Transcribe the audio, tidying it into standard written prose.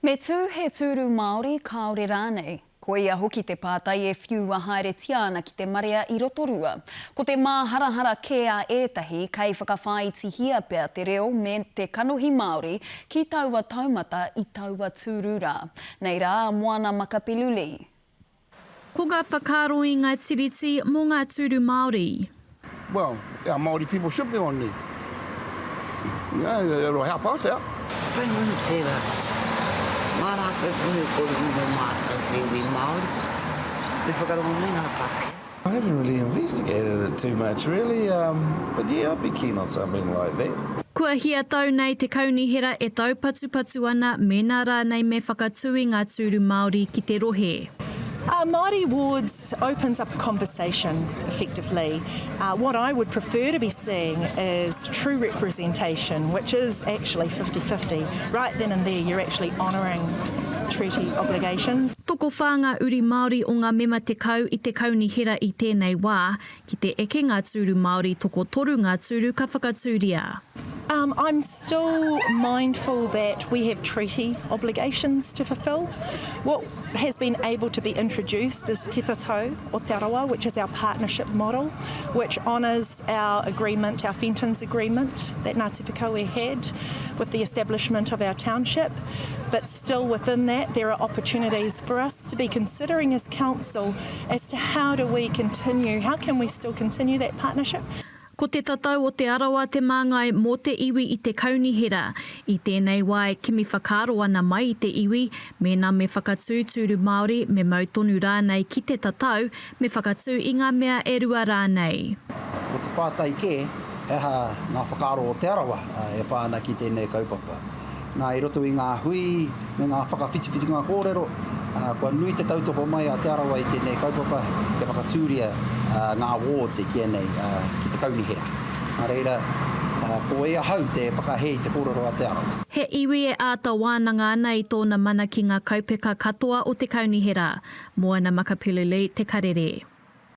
Me tū he tūru Māori, kāore rānei? Koia hoki te pātai e whiua haeretia ana ki te marea i Rotorua. Ko te māharahara kē a ētahi kei whakawhāitihia pea te reo me te kanohi Māori ki taua taumata i taua tūru rā. Nei rā a Moana Makapilu Lee. Ko ngā whakaaro i ngā tiriti mō ngā tūru Māori. Well, our Māori people should be on there. Yeah, it'll help us out. Whai mahi tērā. Mā rātou tonu e kōrero mō mātou te iwi Māori. Me whakarongo mai ngā Pākehā. I haven't really investigated it too much really, but yeah I'd be keen on something like that. Kua hia tau nei te kaunihera e taupatupatu ana mēnā rānei me whakatū i ngā tūru Māori ki te rohe. Māori wards opens up a conversation effectively. What I would prefer to be seeing is true representation, which is actually fifty-fifty. Right then and there you're actually honouring treaty obligations. Tokowhā ngā uri Māori o ngā mema 10 i te kaunihera i tēnei wā, Ki te eke ngā tūru Māori tokotoru ngā tūru ka whakatūria. Um, I'm still mindful that we have treaty obligations to fulfil. What has been able to be introduced is Te Tatau o Te Arawa, which is our partnership model, which honours our agreement, our Fenton's agreement that Ngāti Whakaue had with the establishment of our township. But still within that, there are opportunities for us to be considering as council as to how do we continue, how can we still continue that partnership. Ko Te Tatau o Te Arawa te māngai mō te iwi i te kaunihera. I tēnei wā e kimi whakaaro ana mai i te iwi, mēnā me whakatū tūru Māori, me mau tonu rānei ki te tatau, me whakatū i ngā mea e rua rānei. Ko te pātai kē, he aha ngā whakaaro o Te Arawa e pā ana ki tēnei kaupapa? Nā, i roto i ngā hui me ngā whakawhitiwhitinga kōrero, kua nui te tautoko mai a Te Arawa i tēnei kaupapa kia whakatūria ngā wards e kīia nei ki te kaunihera. Nā reira, ko e ahau te whakahē i te kōrero a Te Arawa. He iwi e āta wānanga ana i tōna mana ki ngā kaupeka katoa o te kaunihera. Moana Makapiluli, Te Karere.